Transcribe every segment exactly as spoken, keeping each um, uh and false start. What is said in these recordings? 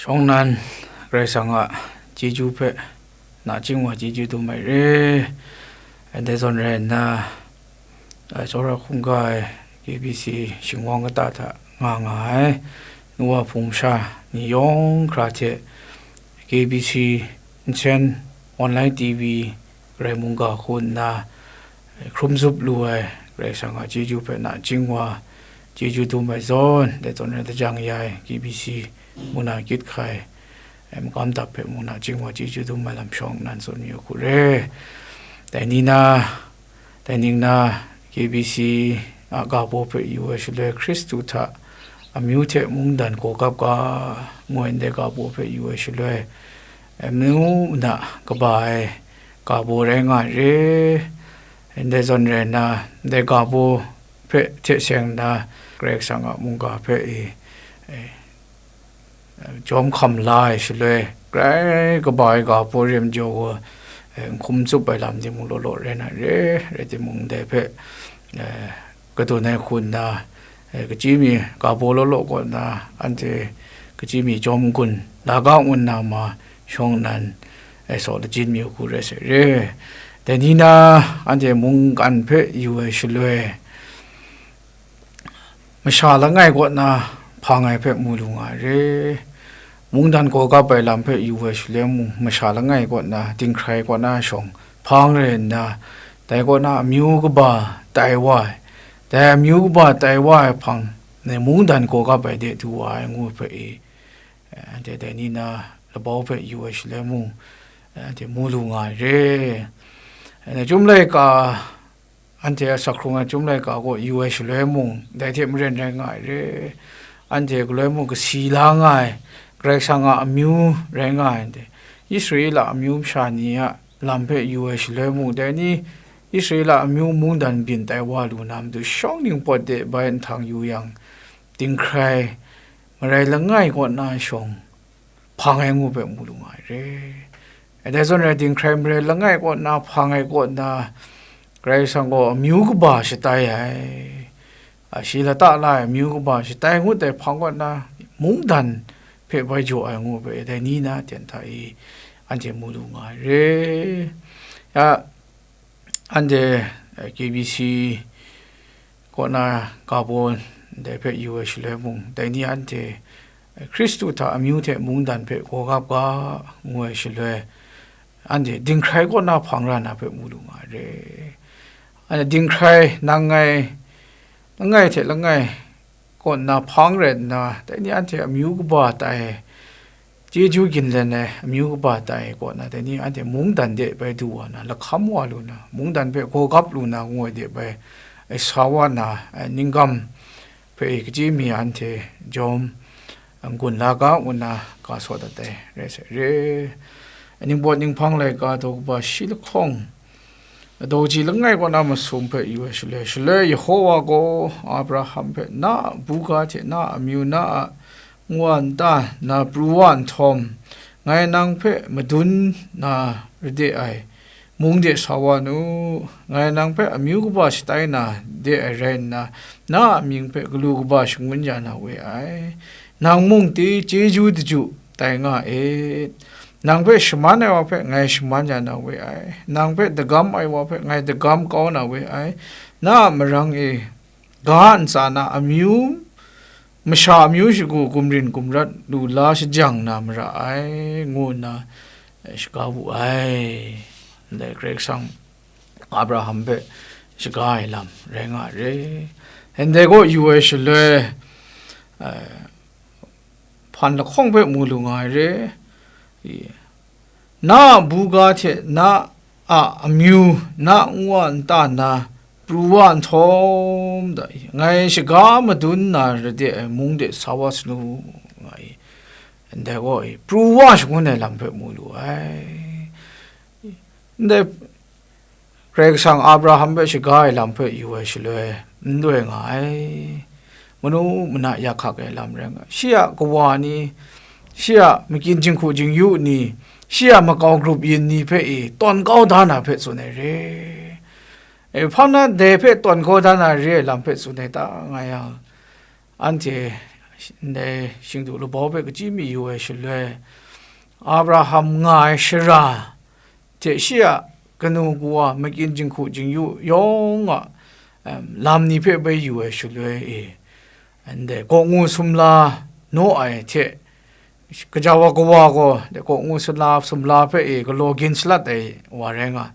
Shawng nnan Karai Kasang a chyeju hpe nachying wa chyeju dum ai re. Ndai zawn rai nna, ai tsawra hkungga ai K B C shingwang kata hta nga nga ai nu wa hpung masha ni yawng hkra hte K B C nsen online T V Karai mungga hku nna, hkrum zup lu ai Karai Kasang a chyeju hpe nachying wa chyeju dum ai zawn, dai zawn rai lajang ya ai K B C muna kyit hkai ai makam dap hpe mung nachying wa chyeju dum ai lam shawng nnan tsun mayu hku re. Dai ni na, dai ning na K B C a ga baw hpe yu ai shaloi, Hkristu hta amyu hte mungdan gaw gap ga, ngu ai ndai ga baw hpe yu ai shaloi, amyu na kaba ai ga baw rai nga ai re. Ndai zawn rai nna, ndai ga baw hpe hte seng nna, Karai Kasang a mungga hpe e, e, jawm hkam la ai shaloi, grai kaba ai ga baw rem jaw wa, e, n hkum tsup ai lam ni mung law law rai na re, rai timung, ndai hpe, e, kadun ai hku nna, e, kachyi mi ga baw law law kaw nna, anhte kachyi mi jawm n-gun la ga ngu nna ma shawng nnan, e, saw lajin mi hku rai sai re. Dai ni na, anhte mungkan hpe yu ai shaloi, masha langai kaw na hpang ai hpe mu lu nga ai re. Mungdan gaw gap ai lam hpe yu ai shaloi mung, masha langai kaw na, dinghkrai kaw na shawng hpang rai nna, dai kaw na amyu kaba tai wa ai, dai amyu kaba tai wa ai hpang, mungdan gaw gap ai de du wa ai ngu hpe e, anhte dai ni na labau hpe yu ai shaloi mung, anhte mu lu nga ai re. Chyum laika, anhte a asak hkrung ai Chyum laika gaw yu ai shaloi mung, dai hte maren rai nga ai re. Anhte galoi mung kasi la nga ai, Karai Kasang a amyu rai nga ai, anhte Israela amyu masha ni a lam hpe yu ai shaloi mung, dai ni Israela amyu mungdan byin tai wa lu na matu shawng ning pawt de bai nhtang yu yang, dinghkrai marai langai kaw na shawng hpang ai ngu hpe mu lu nga ai re. Dai zawn rai, dinghkrai marai langai kaw na hpang ai kaw na, Karai Kasang gaw amyu kaba shatai ai, a, shi lata la ai amyu kaba shatai ngut ai hpang kaw na, mungdan hpe bai jaw ai ngu hpe dai ni na ten hta e anhte mu lu nga ai re. Ya, anhte, eh, K B C kaw na ga baw ndai hpe yu ai shaloi mung, dai ni anhte, eh, Hkristu hta amyu hte mungdan hpe gaw gap ga, ngu ai shaloi, anhte dinghkrai kaw na hpang ra na hpe mu lu nga ai re. Anhte dinghkrai nang ngai, langai hte langai kaw nna hpang rai nna, dai ni anhte amyu kaba tai, chyeju ginlen ai amyu kaba tai kaw na, dai ni anhte mungdan de bai du wa na, lahkam wa lu na, mungdan hpe gaw gap lu na, ngu ai de bai, ai sa wa na, ai ninggam hpe kachyi mi anhte jawm n-gun la ga, ngu na ga saw dat ai rai sai re. Ai ningpawt ninghpang laika daw kaba shi lahkawng, daw ji langai kaw na masum hpe yu ai shaloi, shaloi Yehowa gaw Abraham hpe, "Na a buga hte na a amyu, na a nwa nta na pru wa nhtawm, ngai nang hpe madun na ra de ai mung de sa wa nu. Ngai nang hpe amyu kaba shatai na de ai rai nna, na a mying hpe galu kaba shangun ya na we ai. Nang mung chyeju daju tai nga et. Nang hpe shaman ai wa hpe ngai shaman ya na we ai. Nang hpe dagam ai wa hpe ngai dagam kau na we ai. Na a marang e ga ntsa na amyu, masha amyu shagu gumrin gumrat lu la shajang na mara ai," ngu nna, eh, shaga wu ai. Ndai Karai Kasang Abraham hpe shaga ai lam rai nga ai re. Ndai gaw yu ai shaloi, eh, hpan lahkawng hpe mu lu nga ai re. I, na a buga hte na a amyu, na nwa nta na pru wa nhtawm da, ngai shaga madun na ra de ai mung de sa wa sanu, nga i. Ndai gaw i, pru wa shangun ai lam hpe mu lu ai. Ndai Karai Kasang Abraham hpe shaga ai lam hpe yu ai shaloi, n loi nga ai. Manu mana yak hkak ai lam rai nga ai. Shi a kawa ni, shi a makyin jinghku jingyu ni, shi a makau grup yin ni hpe e tawn kau da na hpe tsun ai re. E, hpa na dai hpe tawn kau da na re ai lam hpe tsun ai ta, nga yang, anhte ndai shingdu labau hpe kachyi mayu ai shaloi, Abraham nga ai shara hte shi a kanu kawa makyin jinghku jingyu yawng a, em, lam ni hpe bai yu ai shaloi e, ndai kaw ngu sumla naw ai hte, gaja wa kawa gaw dai kaw ngu sumla, sumla hpe e galaw gin shalat ai wa rai nga.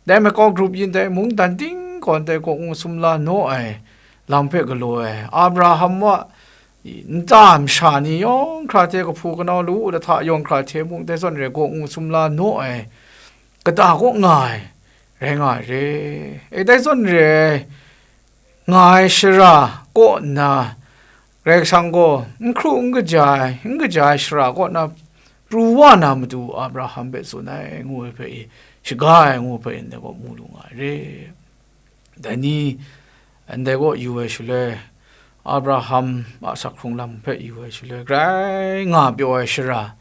Dai makau grup yin dai mungdan ting gaw dai kaw ngu sumla naw ai lam hpe galaw ai. Abraham a i, nta masha ni yawng hkra hte, kahpu kanau lawu lahta yawng hkra hte mung, dai zawn re, gaw ngu sumla naw ai kata kaw nga ai, rai nga ai re. E, dai zawn re ai, nga ai shara kaw nna, Karai Kasang gaw n hkru n kaja ai, n kaja ai shara kaw na pru wa na matu, Abraham hpe tsun ai, ngu ai hpe i, shaga ai, ngu ai hpe ndai gaw mu lu nga ai re. Dai ni, ndai gaw yu ai shaloi, Abraham a asak hkrung lam hpe yu ai shaloi, grai nga pyaw ai shara,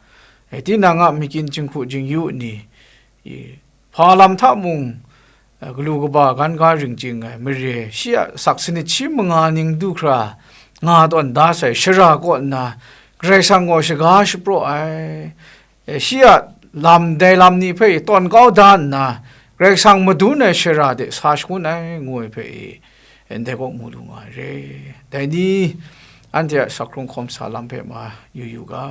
e, tinang a makyin jinghku jingyu ni, i, hpa lam hta mung, e, galu kaba gan ga ring chying ai mare, shi a asak sanit shi manga ning du hkra nga tawn da sai shara kaw nna, Karai Kasang gaw shaga shapraw ai, e, shi a lam, dai lam ni hpe tawn kau da nna, Karai Kasang madun ai shara de sa shangun ai, ngu ai hpe e, ndai kaw mu lu nga ai re. Dai ni, anhte a asak hkrung hkawm sa lam hpe ma yu yu ga.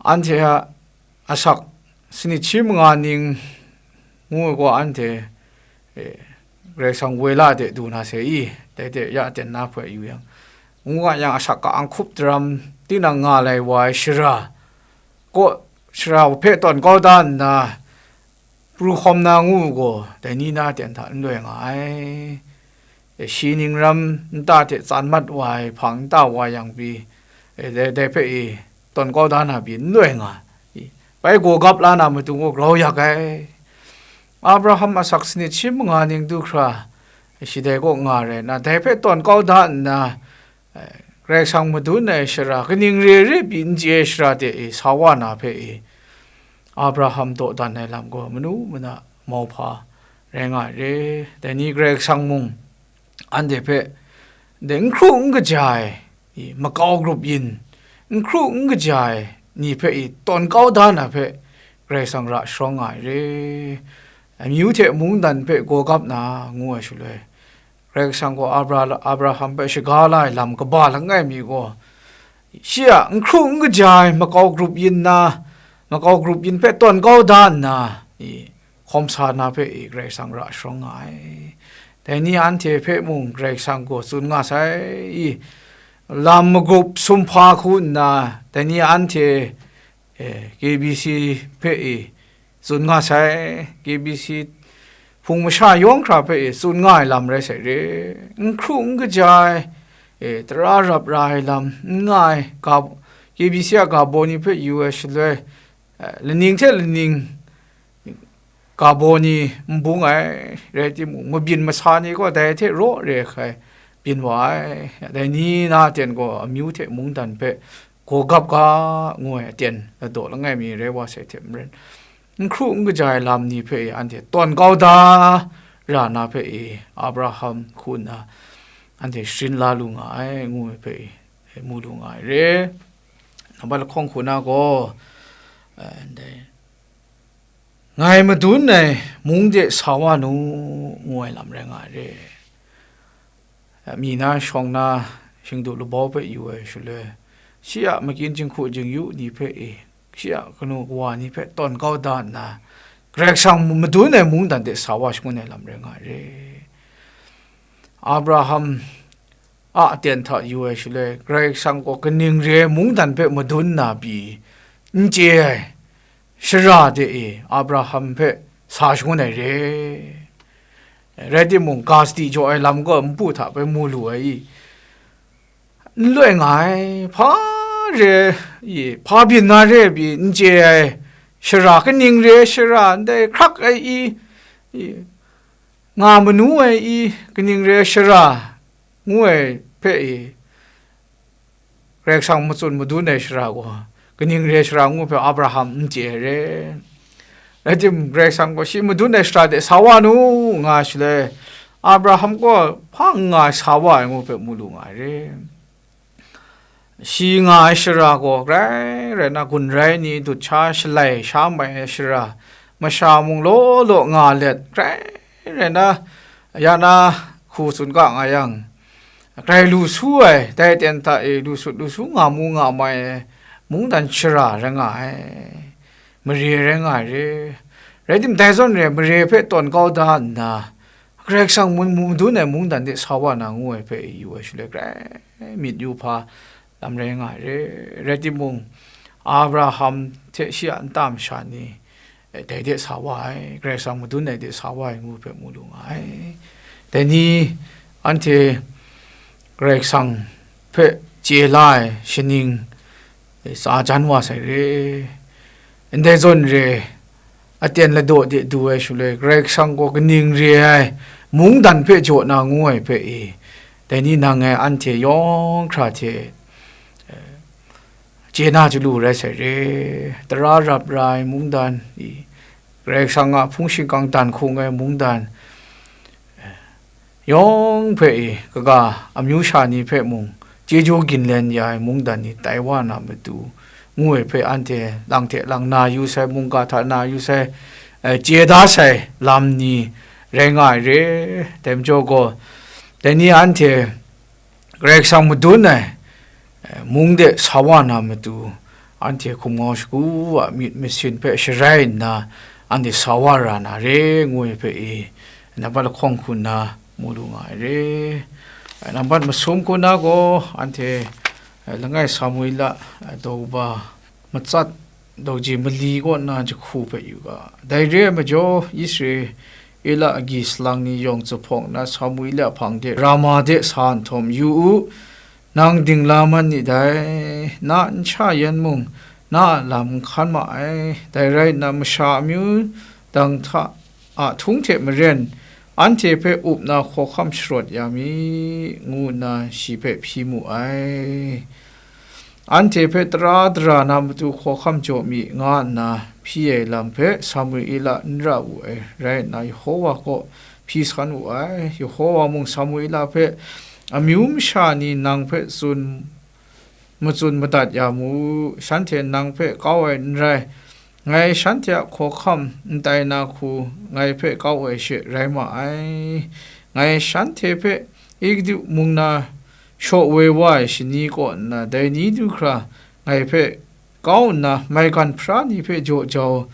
Anhte a asak sanit shi manga ning ngu ai gaw, anhte, e, Karai Kasang woi la de du na se i, dai de ya aten na hpe yu yang, ngu nga yang, asak ka-ang hkup daram tinang nga lai wa ai shara kaw, shara hpe tawn kau da nna, pru hkawm na ngu gaw, dai ni na aten hta n loi nga ai. E, shi ning ram nta hte tsan mat wa ai hpang nta wa yang pyi, e, dai, dai hpe e, tawn kau da na pyi n loi nga, i, bai gaw gap la na matu gaw grau yak ai. Abraham a asak sanit shi manga ning du hkra, e, shi dai kaw nga rai nna, dai hpe tawn kau da nna, e, Karai Kasang madun ai shara, kaning re re pyi n chye ai shara de e, sa wa na hpe e, Abraham dawdan ai lam gaw manu mana mauhpa rai nga ai re. Dai ni Karai Kasang mung anhte hpe, dai n hkru n kaja ai, i, makau grup yin, n hkru n kaja ai ni hpe i, tawn kau da na hpe, Karai Kasang ra sharawng nga ai re. Amyu hte mungdan hpe gaw gap na, ngu ai shaloi, Karai Kasang gaw Abra-, Abraham hpe shaga la ai lam kaba langai mi gaw, shi a n hkru n kaja ai makau grup yin na, makau grup yin hpe tawn kau da nna, i, hkawm sa na hpe i Karai Kasang ra sharawng nga ai. Dai ni anhte hpe mung Karai Kasang gaw tsun nga sai i, lam magrup sumhpa hku nna, dai ni anhte, e, K B C hpe i tsun nga sai, K B C hpung masha yawng hkra hpe i tsun nga ai lam rai sai re, n hkru n kaja ai, e, tara rap ra ai lam n nga ai, ga, K B C a ga baw ni hpe yu ai shaloi, e, laning hte laning ga baw ni n bung ai, rai timung, mabyin masa ni gaw dai hte raw re hkai byin wa ai. Dai ni na ten gaw amyu hte mungdan hpe gaw gap ga, ngu ai aten ladaw langai mi rai wa sai hte maren, n hkru n kaja ai lam ni hpe anhte tawn kau da ra na hpe e, Abraham hku nna anhte sharin la lu nga ai, ngu ai hpe e, mu lu nga ai re. Nambat lahkawng hku na gaw, eh, ndai, ngai madun ai mung de sa wa nu, ngu ai lam rai nga ai re. Mi na shawng na shingdu labau hpe yu ai shaloi, shi a makyin jinghku jingyu ni hpe e, shi a kanu kawa ni hpe tawn kau da nna, Karai Kasang madun ai mungdan de sa wa shangun ai lam rai nga ai re. Abraham a aten hta yu ai shaloi, Karai Kasang gaw kaning re ai mungdan hpe madun na pyi n chye ai shara de e Abraham hpe sa shangun ai re. Rai timung, ga sadi jaw ai lam gaw npu hta bai mu lu ai i, n loi nga ai, hpa re i, hpa byin na re pyi n chye ai shara, kaning re ai shara, ndai hkrak ai i, i, nga manu ai i, kaning re ai shara, ngu ai hpe i, Karai Kasang matsun madun ai shara gaw, kaning re ai shara ngu hpe Abraham n chye ai re. Rai timung, Karai Kasang gaw shi madun ai shara de sa wa nu, nga shaloi, Abraham gaw hpa n nga ai sa wa ai ngu hpe mu lu nga ai re. shi nga ai shara gaw grai rai na, gun rai ni dut sha shalai sha mai ai shara, masha mung law law nga let grai rai na, ya na hku tsun ga nga yang, grai lu su ai, dai ten hta e lu sut lu su nga mu nga mai ai mungdan shara rai nga ai, mare rai nga ai re. Rai timung, dai zawn re ai mare hpe tawn kau da nna, Karai Kasang mu-, mu-, madun ai mungdan de sa wa na ngu ai hpe yu ai shaloi, grai myit yu hpa lam rai nga ai re. Rai timung, Abraham hte shi a nta masha ni, eh, dai de sa wa ai, Karai Kasang madun ai de sa wa ai ngu hpe mu lu nga ai. Dai ni anhte Karai Kasang hpe chye la ai shaning, eh, tsa jan wa sai re. Ndai zawn re, aten ladaw de du ai shaloi, Karai Kasang gaw kaning re ai mungdan hpe jaw na ngu ai hpe e, dai ni nang e anhte yawng hkra hte, eh, chye na chyalu rai sai re. Tara rap ra ai mungdan i, Karai Kasang a hpung shingkang dan hkung ai mungdan, yawng hpe i, kaga amyu sha ni hpe mung chyeju ginlen ya ai mungdan ni tai wa na matu, ngu ai hpe anhte lang hte lang na yu sai, mungga hta na yu sai, eh, chye da sai lam ni rai nga ai re. Dai majaw gaw, dai ni anhte Karai Kasang madun ai, eh, mung de sa wa na matu, anhte hkum ngau shagu a myit masin hpe sharai nna, anhte sa wa ra na re, ngu ai hpe i, nambat lahkawng hku nna mu lu nga ai re. Eh, nambat masum hku nna gaw, anhte, eh, langai Samuela, eh, daw ba matsat, daw ji mali kaw nna jahku hpe yu ga. Dai re ai majaw, Israela agyi salang ni yawng zuphpawng nna Samuela hpang de Rama de sa nhtawm, yu u, nang dingla man ni dai, na nsha yan mung na a lam n hkan ma ai, dai rai nna masha amyu dang hta a htung hte maren, anhte hpe up na hkawhkam sharawt ya mi, ngu nna shi hpe hpyi mu ai. Anhte hpe tara dara na matu hkawhkam jaw mi, nga nna hpyi ai lam hpe Samuela n ra wu ai, rai nna Yehova kaw hpyi san wu ai. Yehova mung Samuela hpe, amyu masha ni nang hpe tsun matsun madat ya mu, shanhte nang hpe kau ai n rai, ngai shanhte a hkawhkam n tai na hku ngai hpe kau ai she rai ma ai. Ngai shanhte hpe Egutu mung na shaw woi wa ai shani kaw nna, dai ni du hkra ngai hpe kau nna, maigan hpara ni hpe jaw jau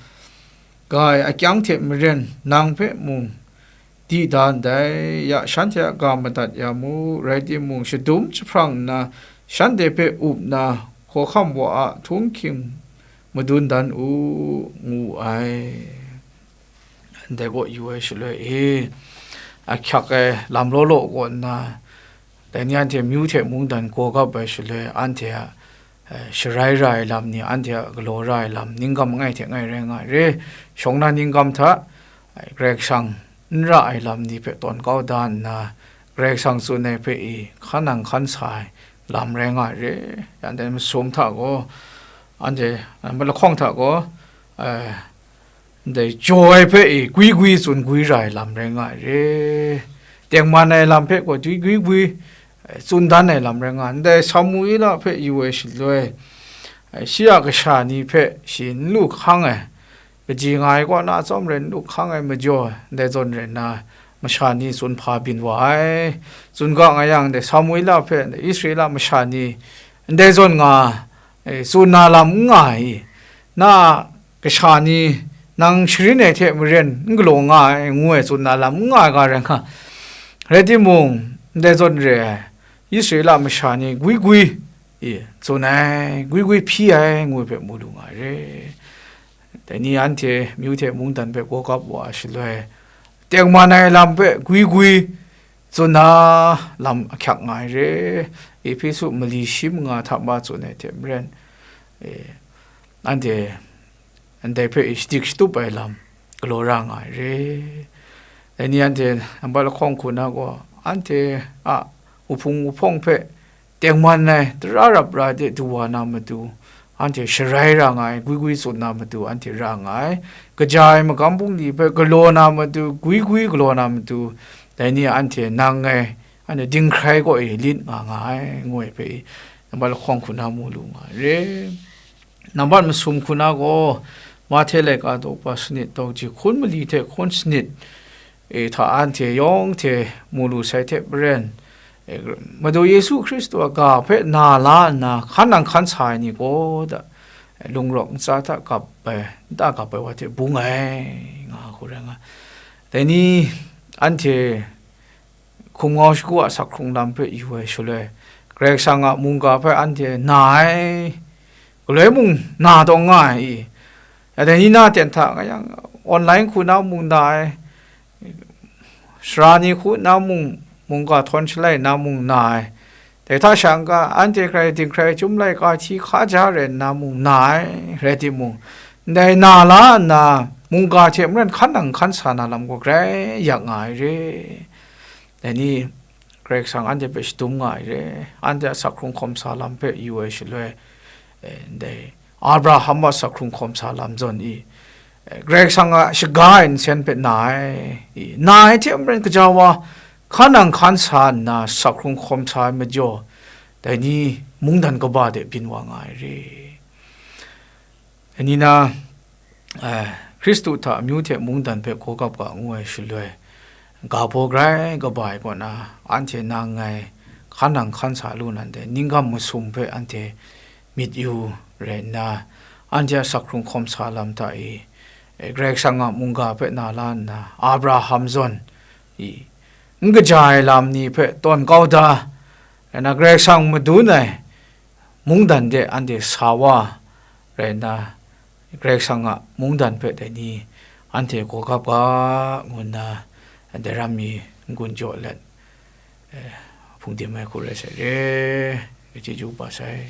ga ai akyang hte maren, nang hpe mung di da ndai. Ya shanhte a ga madat ya mu, rai timung, shadum jahprang nna, shanhte hpe up na hkawhkam wa a htunghking madun dan u, ngu ai. Ndai kaw yu ai shaloi e, ahkyak ai lam law law kaw nna, dai ni anhte myu hte mungdan gaw gap ai shaloi, anhte a, eh, sharai ra ai lam ni, anhte a galaw ra ai lam, ninggam langai hte langai rai nga ai re. Shawng na ninggam hta, eh, Karai Kasang n ra ai lam ni hpe tawn kau da nna, Karai Kasang tsun ai hpe i hkan nang hkan sa ai lam rai nga ai re. Yang dai masum hta gaw, anhte, eh, malahkawng hta gaw, eh, ndai jaw ai hpe i gwi gwi tsun gwi ra ai lam rai nga ai re. Tengman ai lam hpe gaw gwi gwi gwi, eh, tsun dan ai lam rai nga ai. Ndai Samuela hpe yu ai shaloi, eh, shi a kasha ni hpe shi n lu hkang ai, kaji nga ai kaw na chyawm rai n lu hkang ai majaw, ndai zawn rai nna, masha ni tsun hpa byin wa ai. Tsun ga nga yang, ndai Samuela hpe ndai Israela masha ni ndai zawn nga, eh, tsun na lam n nga ai i, na kasha ni nang sharin ai hte maren n galaw nga ai, ngu ai tsun na lam n nga ai ga rai nga. Rai timung, ndai zawn re ai, Israela masha ni gwi gwi, e, tsun ai, gwi gwi hpyi ai, ngu ai hpe mu lu nga ai re. Dai ni anhte myu hte mungdan hpe gaw gap wa ai shaloi, tengman ai lam hpe gwi gwi tsun na lam ahkyak nga ai re. Ehpesu mali shi manga hta ma tsun ai hte maren, e, anhte ndai hpe shadik shatup ai lam galaw ra nga ai re. Dai ni anhte nambat lahkawng hku na gaw, anhte a wuhpung wuhpawng hpe tengman ai, tara rap ra de du wa na matu, anhte sharai ra nga ai, gwi gwi tsun na matu, anhte ra nga ai. Kaja ai magam bungli hpe galaw na matu, gwi gwi galaw na matu, dai ni anhte nang ngai, anhte dinghkrai kaw e lit nga nga ai, ngu ai hpe, nambat lahkawng hku na mu lu nga ai re. Nambat masum hku na gaw, Mahte laika daw pa sanit daw ji hkun mali hte hkun sanit, e, hta anhte yawng hte mu lu sai hte maren, e, Madu Yesu Hkristu a ga hpe na la nna hkan nang hkan sa ai ni gaw da, e, lungrawk ntsa hta kap ai, nta kap ai wa hte bung ai, nga hku rai nga. Dai ni anhte hkum ngau shagu a sak hkrung lam hpe yu ai shaloi, Karai Kasang a mungga hpe anhte na ai, galoi mung na taw nga ai i, ya dai ni na ten hta nga yang, online hku na mung na ai, sara ni hku na mung, mungga htawn shalai na mung na ai, dai hta sha n-ga, anhte hkrai dinghkrai chyum laika hti hkaja rai nna mung na ai rai timung, ndai na la nna mungga hte maren hkan nang hkan sa na lam gaw grai yak nga ai re. Dai ni, Karai Kasang anhte hpe shadum nga ai re, anhte a sak hkrung hkawm sa lam hpe yu ai shaloi, e, ndai Abraham a sak hkrung hkawm sa lam zawn i, e, Karai Kasang a shaga ai nsen hpe na ai, i, na ai hte maren gaja wa hkan nang hkan sa nna sak hkrung hkawm sa ai majaw, dai ni mungdan kaba de byin wa nga ai re. Dai ni na, eh, Hkristu hta amyu hte mungdan hpe gaw gap ga ngu ai shaloi, ga baw grai kaba ai kaw na, anhte nang ngai hkan nang hkan sa lu nan dai, ninggam masum hpe anhte myit yu rai nna, anhte a sak hkrung hkawm sa lam hta i, eh, Karai Kasang a mungga hpe na la nna, Abraham zawn i, n kaja ai lam ni hpe tawn kau da, rai nna, Karai Kasang madun ai mungdan de anhte sa wa rai nna, Karai Kasang a mungdan hpe dai ni anhte gaw gap ga ngu nna, dai ram mi n-gun jaw let, eh, hpung dim ai hku rai sai re, chyeju kaba sai.